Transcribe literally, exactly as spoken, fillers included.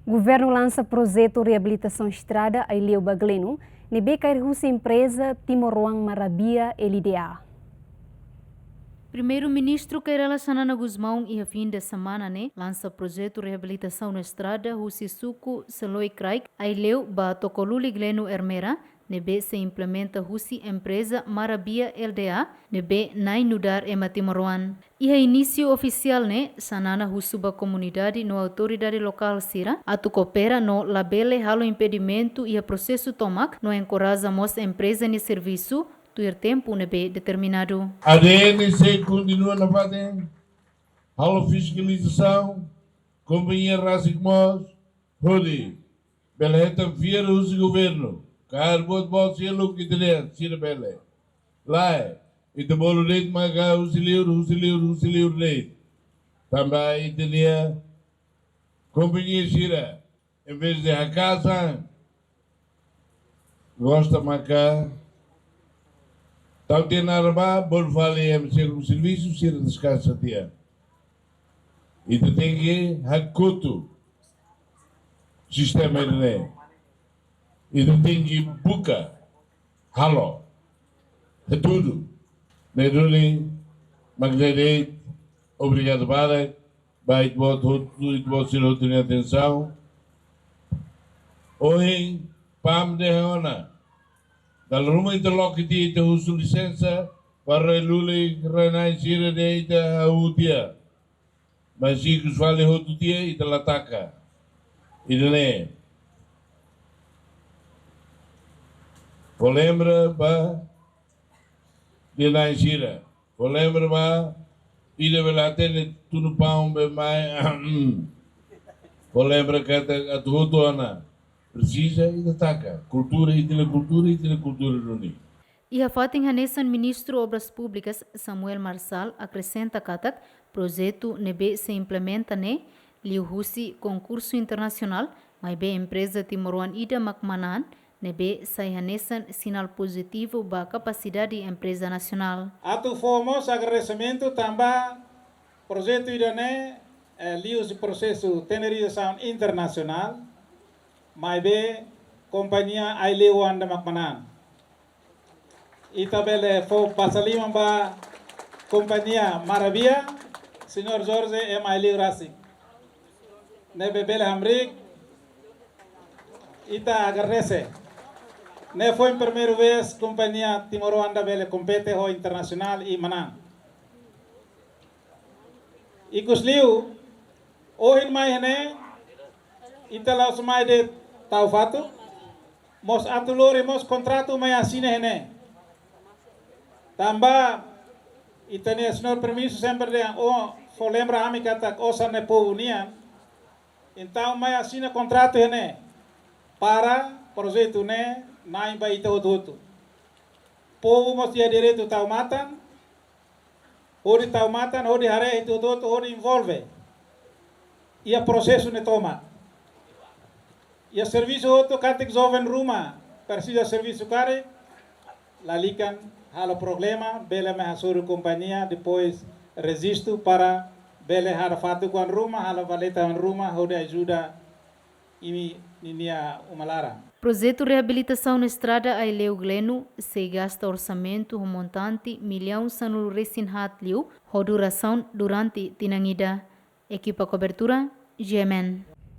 Governu lansa projetu reabilitasaun estrada Aileu ba Gleno, ne'ebé kaer husi empreza Timoroan Marabia L D A. Primeiru-Ministru Kay Rala Xanana Gusmão iha fin de semana ne'e lansa projetu reabilitasaun estrada husi suku Seloi Kraik, Aileu ba Tokoluli Gleno Ermera, ne'ebé sei implementa husi empreza Marabia L D A, ne'ebé na'in nu'udar ema timoroan. Iha inísiu ofisiál ne'e, Xanana husu ba komunidade no autoridade lokál sira atu koopera no labele halo impedimentu iha prosesu tomak no enkoraja mós empreza nia servisu tuir tempu ne'ebé determinadu. A D N sei kontinua nafatin halo fiskalizasaun, kompañia rasik mós, hodi bele hetan fiar husi governu, kaer buat boot seluk ita dehan sira bele. Lae, ita bolu de'it maka husi liur, husi liur, husi liur de'it. Tanba ita-nia kompañia sira, em vez de haka'as an, gosta maka tau tiha naran ba, bolu fali ema sira servisu, sira deskansa tiha. Ita tenke hakotu sistema ida-ne'e. Ita tenke buka halo. Hatudu. Ne'e duni, mak ne'e de'it, obrigadu barak ba ita-boot hotu, ita-boot sira hotu nia atensaun. Ohin, PAM dehan ona. Dala ruma ita loke tiha, ita husu lisensa ba rai-lulik, rai-na'in sira dehan ita hahú tiha. Mas ikus fali hotu tiha, ita la taka. Ida-ne'e. Fó lembra ba rai-na'in sira. Fó lembra ba ida bele hatene tunu paun be mai. Fó lembra katak atu hotu ona. Presiza ita taka. Kultura, ita-nia kultura, ita-nia kultura duni. Iha fatin hanesan, Ministru Obras Públikas Samuel Marçal akresenta katak projetu ne'ebé sei implementa ne'e liuhusi konkursu internasionál, maibé empreza timoroan ida mak manán, ne'ebé sai hanesan sinál pozitivu ba kapasidade empreza nasionál. Atu fó mós agradesimentu tanba projetu ida-ne'e, eh, liuhusi prosesu tenderizasaun internasionál, maibé kompañia Aileu ida mak manán. Ita bele fó basa liman ba kompañia Marabia, Señór Jorge, ema Aileu rasik. Ne'ebé bele hamriik, ita agradese. Ne'e foin primeiru vez kompañia timoroan ida bele kompete ho internasionál i manán. Ikus liu, ohin mai ne'e, ita la'ós mai de'it tau fatuk, mós atu lori mós kontratu mai asina ne'e. Tanba ita-nia Señór Primeiru-Ministru sempre dehan, ó, fó lembra ami katak osan ne'e povu nian. Entaun mai asina kontratu ne'e para projetu ne'e na'in ba ita hotu-hotu. Povu mós iha direitu tau matan, hodi tau matan, hodi haree ita hotu-hotu, hodi envolve iha prosesu ne'e tomak. Iha servisu hotu, katak joven ruma presiza servisu karik, lalika halo problema, bele mai hasoru kompañia, depois rejistu para bele halo fatuk oan ruma, halo valeta oan ruma, hodi ajuda imi ninia uma laran. Projetu reabilitasaun estrada Aileu Gleno sei gasta orsamentu ho montante millaun sanulu-resin-haat liu, ho durasaun durante tinan ida. Ekipa kobertura, G M N.